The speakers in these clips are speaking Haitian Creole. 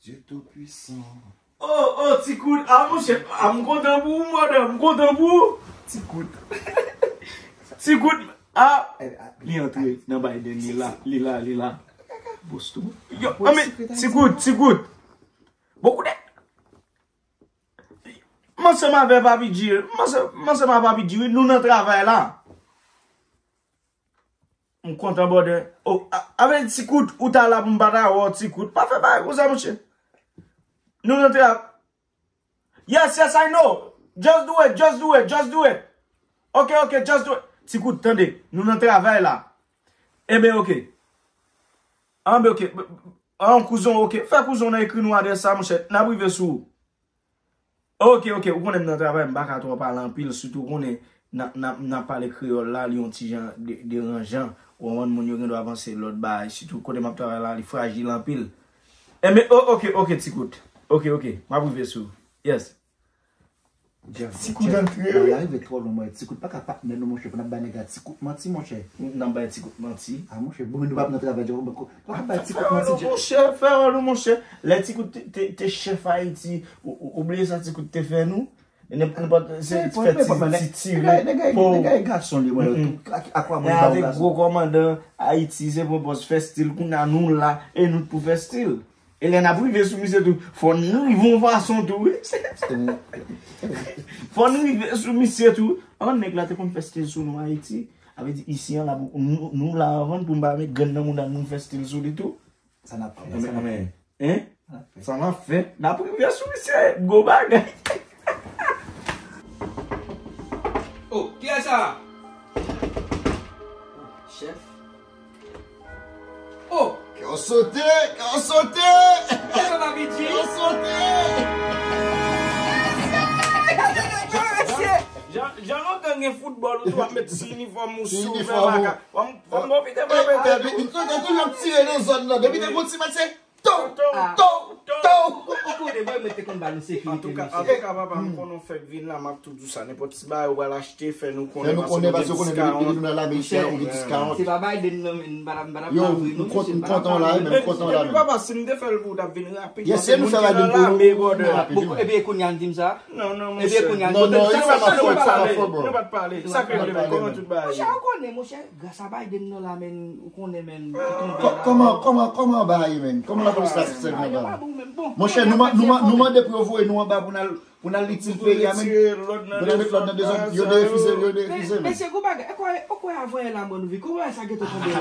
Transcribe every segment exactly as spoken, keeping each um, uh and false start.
Dieu Tout-Puissant. Oh, oh, ti kout. Ah, monchè, ah, m kontan pou ou, madanm. M kontan pou ou. Ti kout. Ti kout. Ah, li antre nan Biden, li la, li la, li la. Boston. Yo, ah, men, ti kout, ti kout. Bon, koudè. M ansanm avè Papi G, m ansanm, m ansanm avè Papi G, wi, nou nan travay la. M kontan, brother. Oh, a- avè ti kout, ou ta la pou m pa ta wè w, ti kout. Pa fè bagay konsa, monchè. Nou nan travay. Yes, yes, I know. Just do it, just do it, just do it. Ok, ok, just do it. Ti kout, tande. Nou nan travay la. Enben, ok. Enben, ok. An, kouzon, ok. Fè kouzon nan ekri nou adrès sa, monchè. N ap rive sou ou. Ok, ok, ou konnen m nan travay, m pa ka twò pale anpil, sitou ou konnen nan, nan, nan pale kreyòl la, li yon ti jan de- deranjan. Ou konprann, moun yo gen dwa panse lòt bagay, sitou kote m ap travay la, li frajil anpil. Enben, o- ok, ok, ti kout. Ok, ok, m ap rive sou. Yes. Jeff, Ti kout Jeff, antre, nan wi. Lari vle twò lwen, mwen. Ti kout pa ka patnè nou, monchè, pou n ap bay nèg la ti kout manti, monchè. N ap bay ti kout manti. Ah, monchè, bon, men nou p ap nan travay, Jeff, bon, ko- Fè wòl ou, monchè, fè wòl ou, monchè. Lè ti kout te, te, te chèf Ayiti, ou, ou, ou bliye sa ti kout te fè nou? Nenpòt, se fè ti, ti tire po. Nèg la e gason li, mwen, a kwa mwen ba w gason. Avèk gwo kòmandan Ayiti, se pou pòs fè stil, kounye a nou la, e nou t pou fè stil. E lè n ap rive sou misye tou, fò n rive yon fason tou, wi. Fò n rive sou misye tou. An, nèg la te konn fè stil sou nou Ayiti. Sa vle di, isi an la, nou, nou la anvan pou n pa met grenn nan mouda n, nou fè stil sou li tou. Sa n ap fè, sa n ap fè. Hein? Sa n ap fè. N ap rive sou misye, gwo bagay. Oh, kiyès sa? Chèf. Oh! Kè w sote, kè w sote! Kè w sote! Jan, jan lontan gen foutbòl, ou tou ap met ti inifòm ou sou fè makak. Fò m, fò m pwofite frape tèt ou. Ou toujou ap tire nan zòn nan. Depi te gon ti match, se tou, tou, tou. Ou konnen, mwen, mwen te konn ba nou sekirite, mesye. Antouka, antouka, papa, m konnen w fèk vin la, m ap tou di w sa. Nenpòt ti bagay ou pral achte, fè nou konnen, paske nou gen dis karant. Monchè, se pa Biden non, men m pa t ap, m pa t ap pale non, mesye, m pa t ap pale. Epi papa, si m te fè l pou ou, t ap vin rapid, paske moun ki nan lame, brother. Epi kounye a n di m sa? Non, non, monchè. Epi kounye a n di m sa? Nou pa t pale, nou pa t pale. Sa k rive, kòman tout bagay ye? Monchè, ou konnen, monchè, gras a Biden non la, men, ou konnen, men, ki tonbe la. Kòman, kòman, kòman anba a ye, men? Kòman lapolis la sèvi anba a? Monchè, nou mande pou yo voye nou anba pou n al Pou n al itil peyi a menm. Pou n al met lòd nan dezòd, yo derefize, yo derefize menm. Mesye, gon bagay, ou kwè, ou kwè avan yè la mwen nou vin, gon bagay sa gentan tonbe la.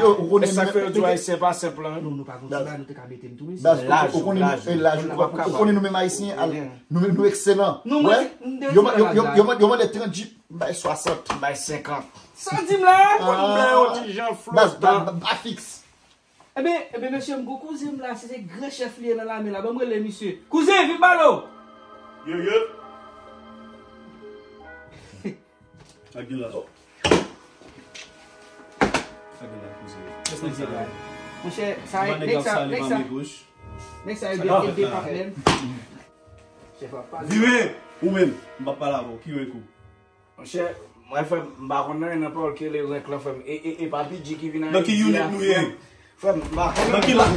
Yo, ou konnen sa k fè yo di w Ayisyen pa senp lan. Nou, nou pa gon ti bagay nou te ka mete m tou, mesye. Laj, ou konnen laj, ou konnen nou menm Ayisyen, nou menm nou ekselan. Wè, yo mande trant jip, m bay swasant, m bay senkant. Sa w di m la? Konn m bay yon ti jan flotan. Ba fiks. Ebyen, ebyen, mesye, m gon kouzen m la, se, se gran chèf li ye nan lame la. Ban m rele misye. Kouzen, vin pale w! Yo, yo! Sa gen la? Sa gen la, kouzen? Kouzen la. Monchè, sa, nèg sa, nèg sa, nèg sa, e de, e de patnè m. Chèf ap pale. Vire! Ou menm, m p ap pale avè w. Ki renk ou? Monchè, mwen, frè m, m pa konn anyen nan pawòl ke le renk lan, frè m. E, e, e Papi G ki vin Ayiti a, frè m. Nan ki unit nou ye? Frè m, m pa konn. Nan ki la?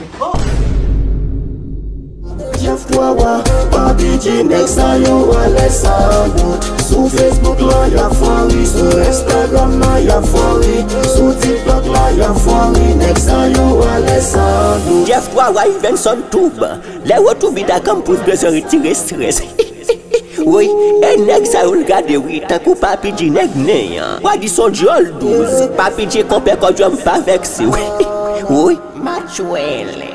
Jeff Wawa, Papi G, nèg sa yo alèz san dout. Sou Facebook lan, y ap fò ri. Sou Instagram lan, y ap fò ri. Sou TikTok la, y ap fò ri. Nèg sa yo alèz san dout. Jeff Wawa, Ivenson Toub. Lè w twouve ta kanm pou bezwen retire estrès. Woy, e nèg sa yo l gade wi, tankou Papi G nèg nen an. W a di s on dyòl douz, Papi G konpè kòdjòm pa vèkse wi. Woy, match wè lè.